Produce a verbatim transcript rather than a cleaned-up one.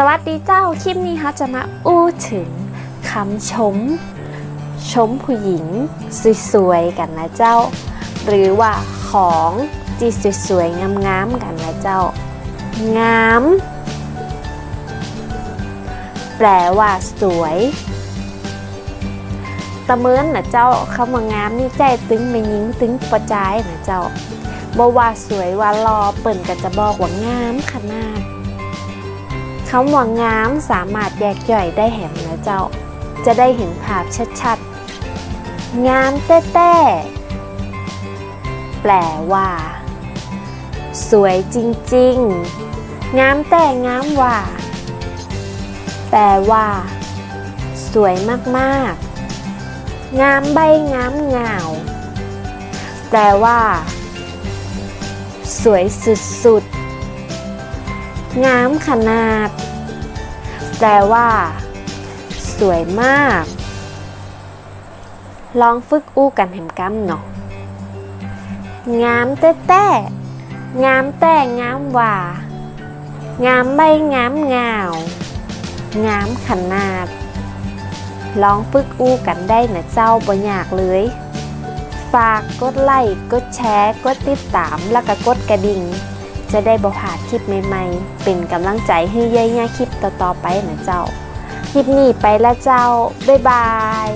สวัสดีเจ้า คลิปนี้เฮาจะมาอู้เถิงกำชม ชมผู้หญิงสวยๆ กั๋นนะเจ้า หรือว่าของตี้สวยๆ งามๆ กั๋นนะเจ้า งาม แปลว่าสวย ตะเมินนะเจ้า กำว่างามนี่ใจ๊ตึงแม่ญิงตึงป้อจายนะเจ้า บ่ว่าสวยว่าหล่อเปิ้นก็จะบอกว่างามขนาด กำว่างามสามารถแยกย่อยได้แหมนะเจ้า จะได้หันภาพชัดๆ งามแต๊ๆ แปลว่า สวยจริงๆ งามแต๊งามว่า แปลว่า สวยมากๆ งามใบ้งามง่าว แปลว่า สวยสุดๆ งามขนาด แปลว่า สวยมาก ลองฝึกอู้กั๋นแหมกำเนาะ งามแต๊ๆ งามแต๊งามว่า งามใบ้งามง่าว งามขนาด ลองฝึกอู้กั๋นได้นะเจ้า บ่ยากเลย ฝากกดไลก์ กดแชร์ กดติดต๋าม แล้วก็กดกระดิ่ง จะได้บ่พลาดคลิปใหม่ๆ เป๋นก๋ำลังใจ๋หื้อเย้ยเยียะคลิปต่อๆ ไปนะเจ้า คลิปนี้ไปละเจ้า บ๊ายบาย